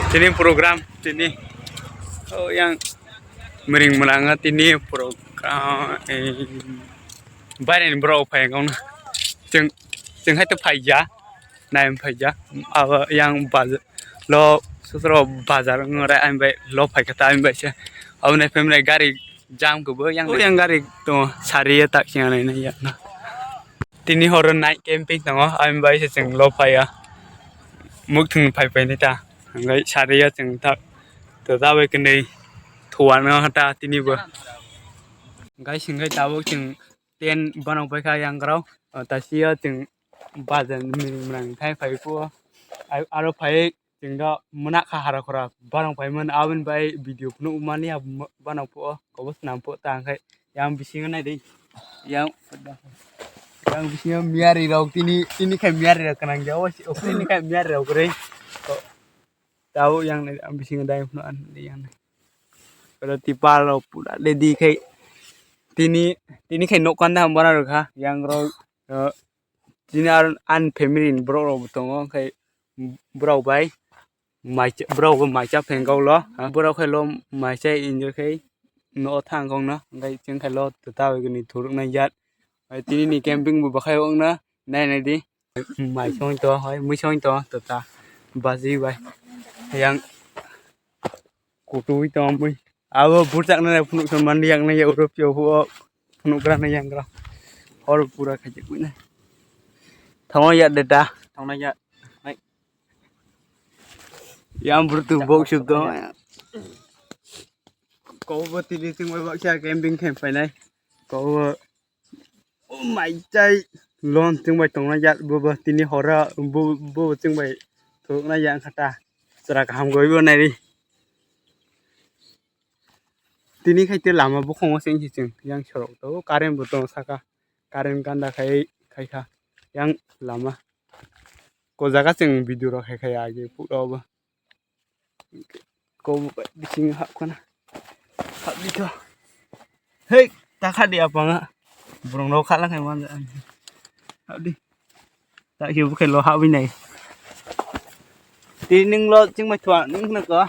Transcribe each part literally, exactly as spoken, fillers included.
Tini program, tini. Oh, yang mering melanga tini program. Eh, baireni borok phai wngkha na. Chwng, chwng hai to phai ya. Nai phai ya. Abo yang bazar lo, sosoro bazar ngore ang bai lo phai kha ta ang bai se. Abo nai family gari jam kubo yang, yang gari to sari ya tak siang nai ya na. Tini horo night camping tongo, ang bai se chwng lo phai ya. Mukthung phai phai ni ta. Hingke sari ya chwng ta. To ta bai kwnwi thuwa no ta tini bo. Guys, hingke tabuk chwng tent bono bai kha yang grao. O, ta si ya chwng bazar ni mwnang khai phai phuo. Ai, aro phai chwng do mwnakha hara khora barong phai mano aboni bai video phunuk mani ya bono phuo. Kobo swnam phuo ta hingke yang bisingo nai di. Yang, yang bisingo miyari rok tini, tini khai miyari rok kwnang ja o si, o tini khai miyari rok kwrwi. Tabuk yang nai ang bisingo dai phano an yang nai. Oro tipa rok pura ready khai tini, tini khai nok kanda ham bana rok ha yang rok, eh, tini ar an family ni borok rok bo tongo khai borok bai mai borok bo mai cha pheng kok lo borok khai lo mai cha enjoy khai no thang kok no khai chwng khai lo ta bai ni thuruk nai jat tini ni camping bo bakhai wng na nai nai di. Mai song to, hoi, mui song to, to ta. Baji bai. Yang kutui to mui. Abo burchak na phunuk son mandi yang na ya Europe yo ho phunuk gra na yang gra. Hor pura khaje kui na. Thong ya de da. Thong na ya. Hai. Yang burtu bok sub to. Kau bo tini sing bai baksa camping khe painai. Kau bo O mai chai lon chwng bai tongna ya bo bo tini hora bo bo chwng bai thukna ya wngkha ta chwra kaham goi bo nai ri tini khai te lama bukhongo se wngsi chwng yang sorok to current bo tong saka current ganda khai khai kha yang lama ko jaga chwng video rok khai khai age pura bo. Ko bising hap kana. Hap di to. Hei, ta kha di apanga. Burung lo khala khai man. Hap di. Ta ki bukai lo hap nai. Ti ning lo ching mai thwa ning na ko.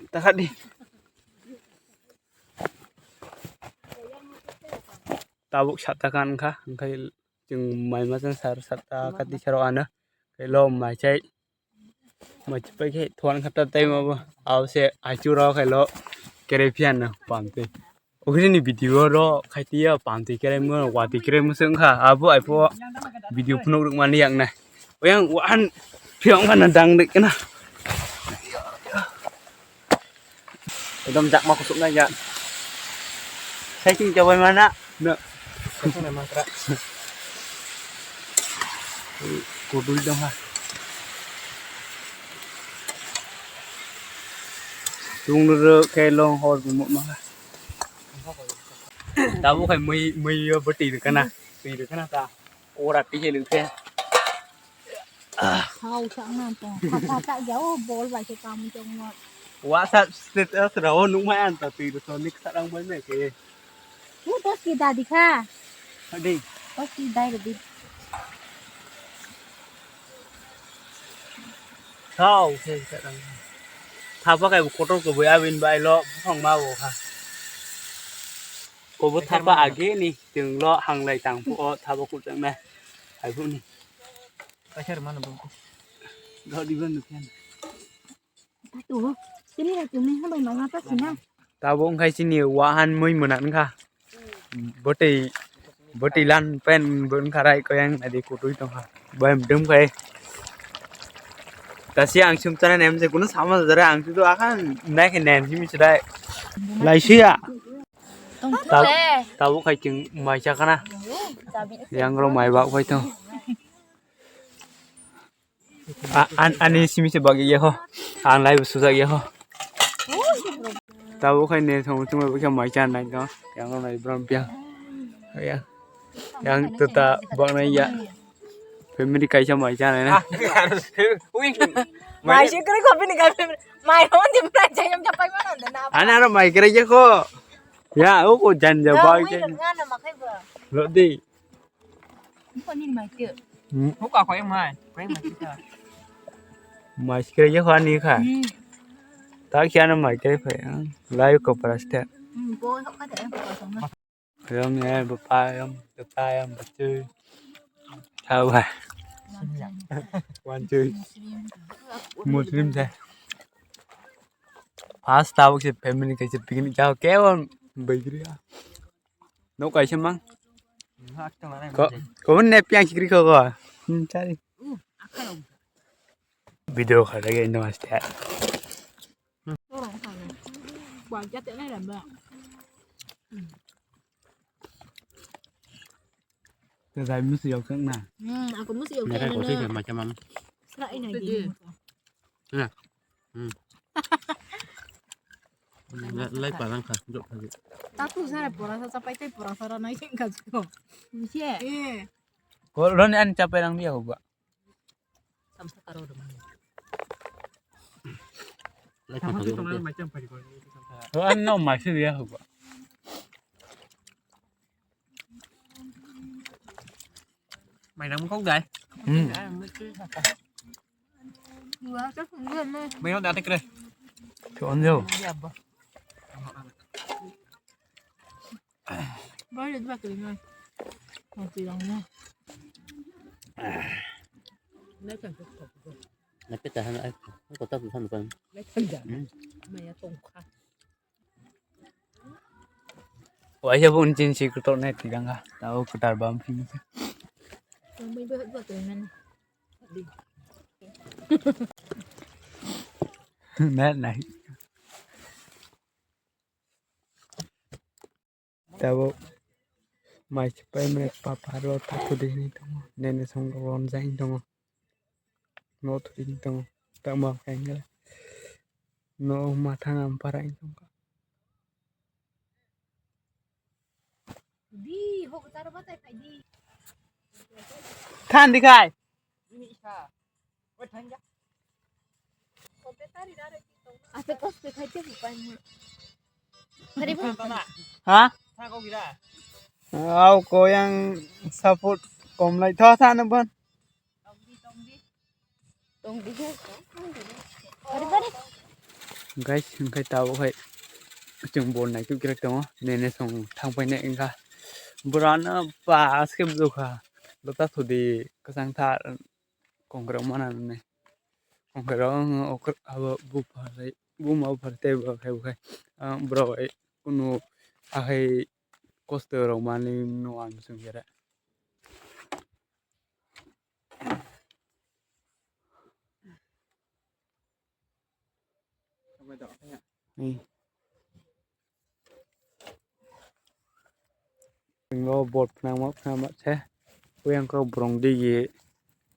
Ta kha di. Tabuk sat ta kan kha, khai chwng mai ma chang sar sat ta kati saro ana. Khai lo mai chai. Machi pai khe thuan khata tai ma bo. Abo se aichu rok khai lo kere phian no pam twi. Ogri ni video ro khai tiya pam twi kere mo wa twi kere mo se wngkha. Abo ai pho video phunuk ruk mani yang nai. Oyang wan phiya wngkha na dang de kana. Ekdom jakma kusuk nai ya. Sai ching chabai mana. No. Kusuk nai mangkra. Kudui dong ha. Tung ro khe long hor bu mo ma. Tabu khai mui mui yo bati kana. Ti kana ta. Ora ti helu khe. Hau sa ngan to. Kha ta ya o bol bai se kam jong mo. Wa sa status ra o nuk mai an ta ti to nik sa rang bai me ke. U dos ki dadi kha. Adi. Dos ki dai di. Hau se sa rang. Thapa kai kotor ko bai abin bai lo bufang ma bo kha. Kobo thapa age ni chwng lo hanglai tang phu o thapa kuchang nai. Hai phu ni. Kaisa rwmano bumtwi. Dodi bumtwi. Tatu, chini rai chumui habai mama ta sina. Tabo wngkhai chini wahan mui mwnang wngkha. Bwtwi, bwtwi lan pen bo wngkha rai koyang nadi kutui tongkha. Bai mdum khai. Tasi ang sum chana nem je kuno sama jare ang tu akan nai khe nem simi chidai. Laisiya. Tongthok Ta-, le. Tabuk khai chwng mai chakana. Yang rok mai bak bai tong. A-, an-, ani simi se bak ye ho. Ang lai bu sujak ye ho. Tabuk khai ne thong thung bai khe mai chan nai tong. Yang rok nai bram piang. Ya. Yang tuta bak nai ya. Family kaisa mai chan nai na. Mai se kre ko bini ka family. Mai hon di mai chayam chapai mana na. Ana ro mai kre ye ko. Ya, o ko jan ja bai ke. Lo di. Ko ni mai ke. Ko ka ko mai. Ko mai ke. Mai sikre ye khani kha. Hmm. Ta kya na mai kre kha. Lai ko paraste. Hmm, bo hok ka de ko. Yam ya bo pa yam, ta yam ba chu. Thawa. Wan chu. Muslim se. First tabuk se family kaisa picnic jao kebo baigri ya. No kaisa mang. Ko, ko ne piang sikri ko ko. Hmm, chari. Video khara ge no aste. Te dai musu yok kang na. Hmm, aku musu yok kang na. Nere kosi ke macam am. Sra ina di. Na. Hmm. Lai, lai parang kha, jok kha. Taku sara pora sa chapai tai pora sara nai sing kha jiko. Ye. Eh. Ko ron an chapai rang dia ko ba. Samsa karo dum. Lai parang kha. Ro an no ma si dia ko ba. Mai nang kok dai. Hmm. Mai nang dai kre. Chon jo. Bai le ba kri ngai. Mo ti dong na. Na peta han ai. Ko ta tu han pan. Mai ya tong kha. Waisa bo unchin si kutok nai tidang ha. Tao kutar bam phi. Mai ba ba kri ngai. Nai nai. Tabuk mai se paimani papa ro takhudi hinwi tongo, nene song ronjak hinwi tongo, no thudi hinwi tongo, tamo khe hwnkhai no mathang ampara hinwi tongkha. Thandi khai. Asa kos ke khai te bukan. Tari ba? Ha? Au ko yang support kom lai tho sa na ban. Tong di he. Tari ba re. Guys, hingkai tabo khai. Chwng bol nai tu kira tongo. Nene song thang pai ne engka. Borano pas ke bukha. Lota thudi kasang thar. Kongkrok mana nani. Kongkrok ang okra abo bupha lai buma bupha tei bo khai bo khai. Ang borok kunu ahai kosto rok mani no ang sung kera. Ngo bot phnangma phnangma se. Uyang khe borong digi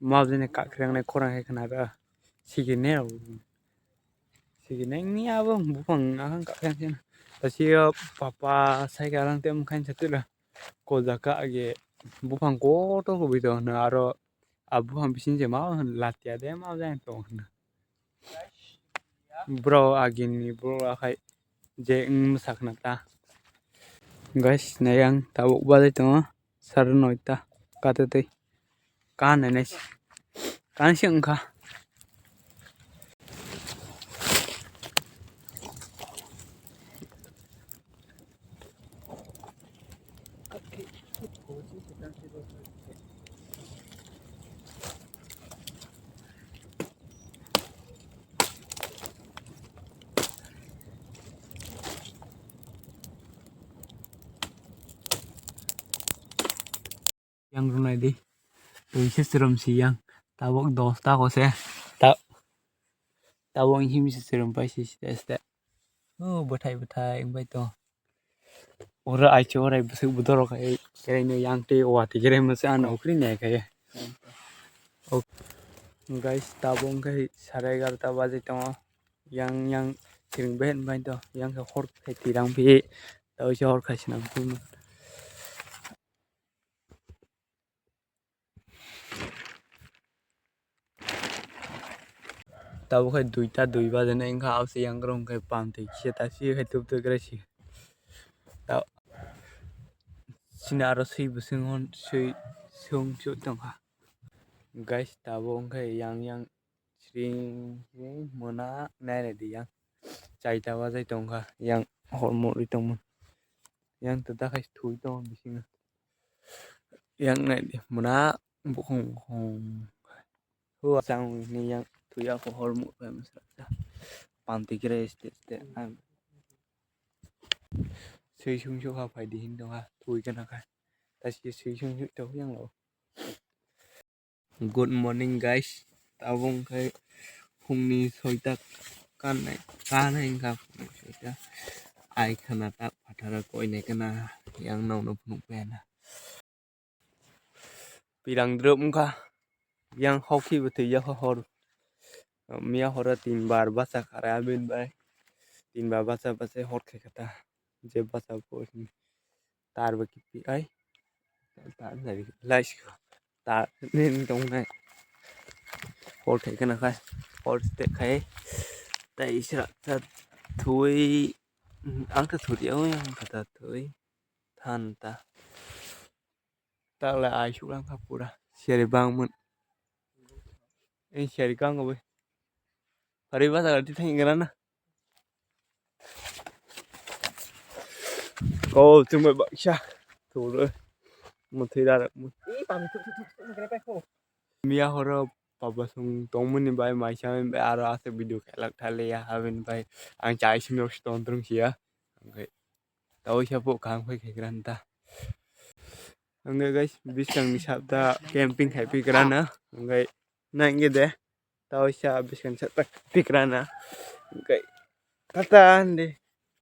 mabjini kakhrang nai khorang khe khna da. Sigine rok. Sigine ni abo buphang ahang kakhrang se. Tasi papa sai karang tem khain satila. Ko jaka age buphang kotor ko bito hwno aro a buphang bising je ma hwn latia de ma jang tong hwno. Bro agini bro akhai je wng mwsakna ta. Guys, nai ang tabuk balai tongo sare noita kate tei. Kan nai nai kan se wngkha. Yang runai di. Twi se chwrwm si yang. Tabuk dos ta ko se. Ta-, tabuk him se chwrwm pai si site site. O bwthai bwthai wngbai to. Oro aichu orai bwswk bwdorok hai kerai no yang tei watwi kerai masa ano ukri nai khe. Ok. Guys, tabuk wngkhe sare egarota baji tongo. Yang, yang siring behet bai to. Yang khe hor khai tirang phi. Tawise hor khai sinang phi. Tabuk khai duita dui baje nai wngkha, abose yang rong khai pam twi kisa ta si khai tup twi krai si. Ta-, chini aro swi bwswng hwn swi sung sung tongkha. Guys, tabuk wngkha yang yang Sring sring mona nai nai di yang. Chaita wajai tongkha yang hor mori tongmon. Yang to dakhai thui tongo bisingo. Yang nai di mona bukhung bukhung. Hua chang ni yang thui ako hor mori pai masra. Panti kre ste ste. Sui sung suk ha phai di hin tongkha thui kana kha. Tashi sui sung suk to yang lo. Good morning guys, tabuk khe phungni soita kanai kanai wngkha phungni soita. Ai khana tak phathara koinai kana yang nokno phunuk phaina. Pirang drop wngkha yang hokhi bo twi yakha hor. Miya horo tin bar bacha kharai abin bai tin bar bacha bacha hor khai kha ta je bacha bo. Tar bo kipi ai. Tar nai lai si tar nin tong nai. Hor khai kana khai hor ste khai. Tai isra ta thui ang ta thuri au ang ta thui than ta. Takla ai suk lang kha pura seri bang mun. Ei seri kang bai. Pari ba ta ti thang gara na. Ko chumai baksa. Thuro. Muthira rak mun. Miya horo papa sung tongmani bai maisa bai aro ase video khelak thale ya habin bai ang chai simi ok ton trong sia. Angkai tau sia po kang pai khai gran ta. Angkai guys biskang ni sabta camping khai pi gran na. Angkai nangge de. Tau sia biskang ni sabta pi gran na. Angkai tata ande.